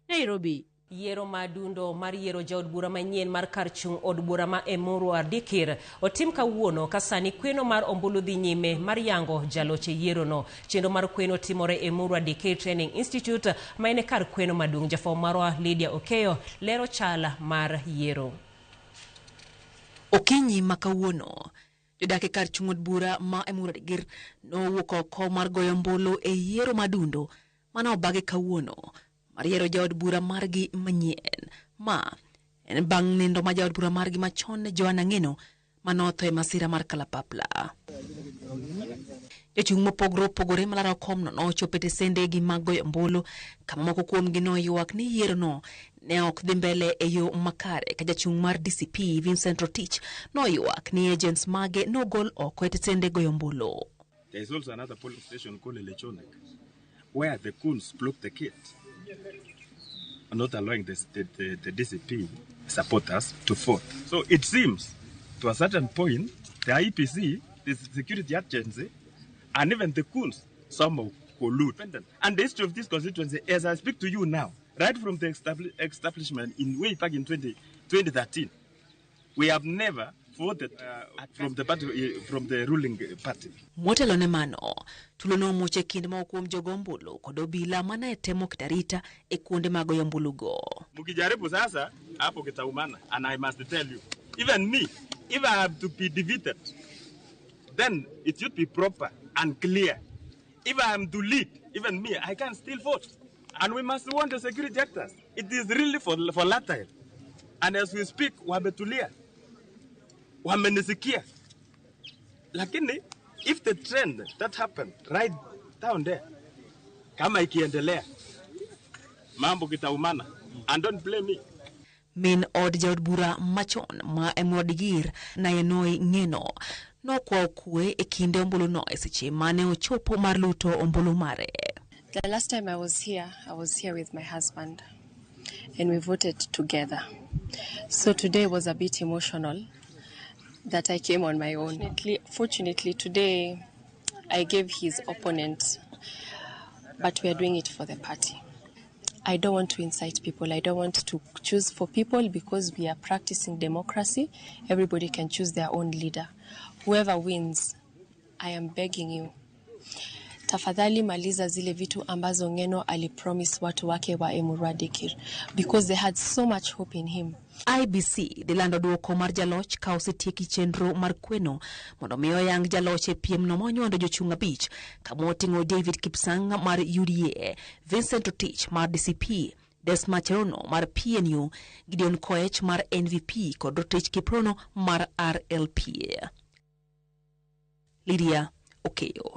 Nairobi. Yiero ma dundo mar yiero jaod bura manyien mar kar chung' od bura ma Emurua Dikir otim kawuono ka sani kweno mar ombulu dhi nyime mar yango jaloch e yierono. Chenro mar kweno timore Emurua Dikir Training Institute ma en e kar kweno maduong'. Jafwambo marwa Lydia Okeyo lero chal mar yiero. Okinyi ma kawuono, jodak e kar chung' od bura ma Emurua Dikir nowuok oko mar goyo ombulu e yiero madundo mane obagi kawuono mar yiero jaod bura margi manyien. Ma en bang' nindo ma jaod bura margi machon Joanna Ng'eno manotho e masira mar kalapapla. Jochung' mopogore opogore malaro komno nochopo e tesendegi mag goyo ombulu kama moko kuomgi noywak ni yierono ne ok dhi mbele e yo makare ka jachung' mar DCP Vincent Rotich noywak ni agents mage nogol oko e tesende goyo ombulu. There is also another polling station called Elechonek, where the goons blocked the gate, not allowing the DCP supporters to vote. So it seems, to a certain point, the IEBC, the security agency, and even the goons somehow collude. And the history of this constituency, as I speak to you now, right from the establishment in way back in 2013, we have never voted from the party, from the ruling party. Motelo ne mano, tulo nomuoch e kind moko kuom jogo ombulu kod obila mane temo keto arita e kuonde mag goyo ombulugo. Mukijaribu sasa hapo kitaumana, and I must tell you, even me, if I have to be defeated, then it should be proper and clear. If I am to lead, even me, I can still vote. And we must warn the security actors. It is really volatile. And as we speak, wametulia, wamenisikia. Lakini, if the trend that happened right down there, kama ikiendelea, mambo kitaumana. And don't blame me. Min od jaod bura machon ma Emurua Dikir Naiyanoi Ng'eno nokwayo kwe e kinde ombuluno e seche mane ochopo mar luto ombulu mare. The last time I was here, I was here with my husband and we voted together. So today was a bit emotional that I came on my own. Fortunately, today I gave his opponent, but we are doing it for the party. I don't want to incite people. I don't want to choose for people because we are practicing democracy. Everybody can choose their own leader. Whoever wins, I am begging you. Tafadhali maliza zile vitu ambazo Ng'eno alipromise watu wake wa Emurua Dikir because they had so much hope in him. IEBC dhi lando duoko mar jaloch ka osetieki chenro mar kweno mondo mi oyang jaloch e piemno monywando jochung' abich kama oting'o David Kipsang mar UDA, Vincent Rotich mar DCP, Desma Cherono mar PNU, Gideon Koech mar NVP kod Rotich Kiprono mar RLP. Lydia Okeyo.